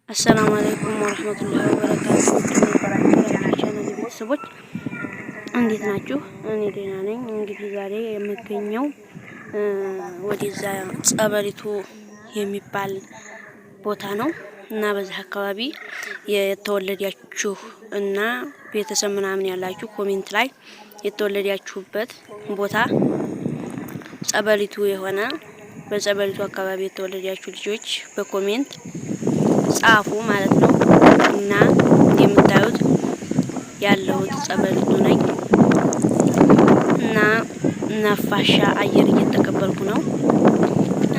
السلام عليكم ورحمة الله وبركاته። ቤተሰቦች እንዴት ናችሁ? እኔ ደህና ነኝ። እንግዲህ ዛሬ የምገኘው ወደዛ ጸበሊቱ የሚባል ቦታ ነው እና በዚህ አካባቢ የተወለዳችሁ እና ቤተሰብ ምናምን ያላችሁ comment ላይ የተወለዳችሁበት ቦታ ጸበሊቱ የሆነ በጸበሊቱ አካባቢ የተወለዳችሁ ልጆች በ comment ጻፉ ማለት ነው። እና እንደምታዩት ያለሁት ጸበልቱ ነኝ እና ነፋሻ አየር እየተቀበልኩ ነው።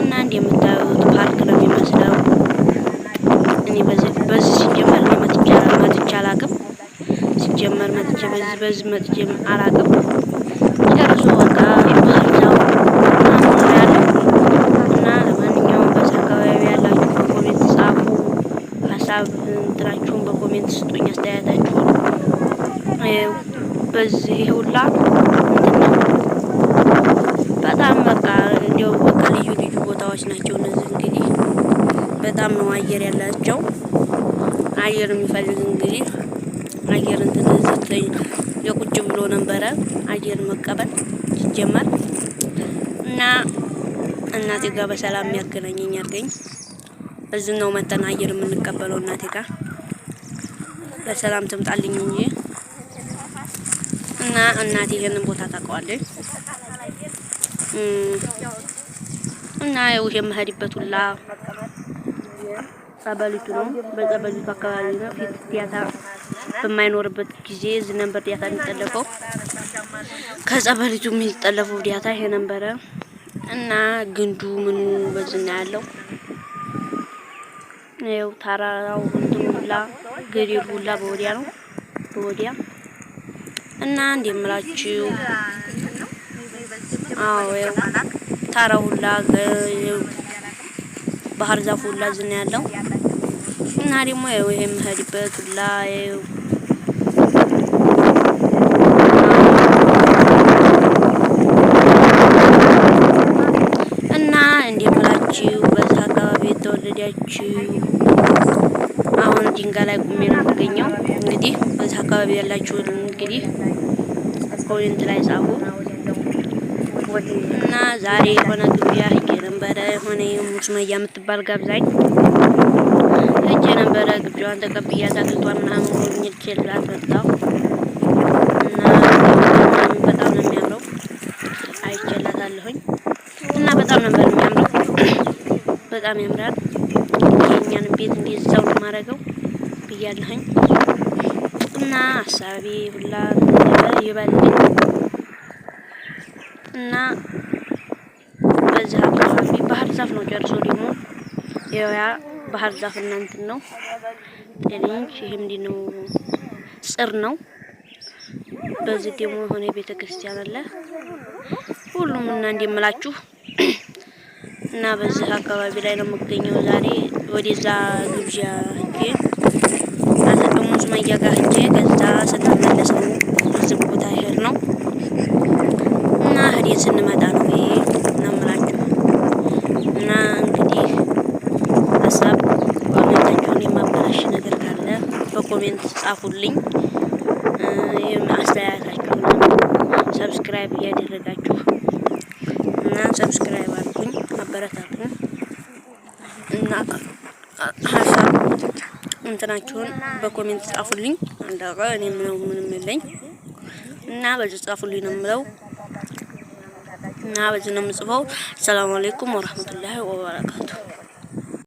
እና እንደምታዩት ፓርክ ነው የሚመስለው። እኔ በዚህ ሲጀመር እኔ መጥቼ አላቅም። ሲጀመር መጥቼ በዚህ መጥቼ አላቅም። ጨርሶ በቃ ባህር ዛፉ ምናምን ነው ያለው። እና ለማንኛውም በዚህ አካባቢ ያላችሁ በ comment ጻፉ፣ ሀሳብ እንትናችሁን በ comment ስጡኝ፣ አስተያየታችሁን። በዚህ ሁላ እንትን ነው በጣም በቃ እንዲያው በቃ ልዩ ልዩ ቦታዎች ናቸው እነዚህ። እንግዲህ በጣም ነው አየር ያላቸው። አየር የሚፈልግ እንግዲህ አየር እንትን የቁጭ ብሎ ነበረ አየር መቀበል ሲጀመር። እና እናቴ ጋር በሰላም የሚያገናኘኝ አድርገኝ። እዚህ ነው መተን አየር የምንቀበለው። እናቴ ጋር በሰላም ትምጣልኝ እንጂ። እና እናቴ ይሄንን ቦታ ታውቀዋለች። እና ይኸው የምሄድበት ሁላ ጸበሊቱ ነው። በጸበሊቱ አካባቢ ነው። ፊት ቲያታ በማይኖርበት ጊዜ እዚህ ነበር ቲያታ የሚጠለፈው። ከጸበሊቱ የሚጠለፈው ቲያታ ይሄ ነበረ። እና ግንዱ ምኑ በዝና ያለው ይኸው ተራራው እንትኑ ሁላ ገደሉ ሁላ በወዲያ ነው በወዲያ። እና እንደምላችሁ አዎ ይኸው ተራራው ሁላ ባህር ዛፉ ሁላ ዝና ያለው። እና ደግሞ ይኸው ይሄ የምሄድበት ሁላ ይኸው እና እንደምላችሁ በዚህ አካባቢ የተወለዳችሁ፣ አሁን ድንጋይ ላይ ቁሜ ነው የምገኘው። እንግዲህ በዚህ አካባቢ ያላችሁ እንግዲህ comment ላይ ጻፉ። እና ዛሬ የሆነ ግብዣ ሄጄ ነበረ። የሆነ ሙስመያ የምትባል ጋብዛኝ ሄጄ ነበረ። ግብዣዋን ተቀብያ አታክልቷን ምናምን ጎብኝቼላት መጣሁ። እና በጣም ነው የሚያምረው፣ አይቼላታለሁኝ። እና በጣም ነበር የሚያምረው፣ በጣም ያምራል። የእኛን ቤት እንደዛው ነው የማደርገው ብያለሁኝ። እና ሀሳቤ ሁላ ይበልኝ። እና በዚህ አካባቢ ባህር ዛፍ ነው ጨርሶ ደግሞ ያ ባህር ዛፍ እና እንትን ነው ጤንች። ይሄ ምንድን ነው? ጽር ነው። በዚህ ደግሞ የሆነ ቤተ ክርስቲያን አለ። ሁሉም እና እንደምላችሁ እና በዚህ አካባቢ ላይ ነው የምገኘው ዛሬ። ወደዛ ግብዣ ሄጄ አሰጠሙ ሱመያ ጋር ሄጄ ከዛ ስንመለስ ነው እዚህ ቦታ ይሄድ ነው። እና ሄደን ስንመጣ ነው ይሄ ነው የምላችሁ። እና እንግዲህ ሀሳብ comment ኣችሁን የማበላሽ ነገር ካለ በ comment ጻፉልኝ። አስተያየታችሁን subscribe እያደረጋችሁ እና subscribe አድርጉኝ፣ አበረታቱኝ። እና ሀሳብ እንትናችሁን በ comment ጻፉልኝ። አንዳቀ እኔ ምነው ምንም የለኝ እና በዚህ ጻፉልኝ ነው የምለው። እና በዚህ ነው የምጽፈው። ሰላም አለይኩም ወራህመቱላሂ ወበረካቱ።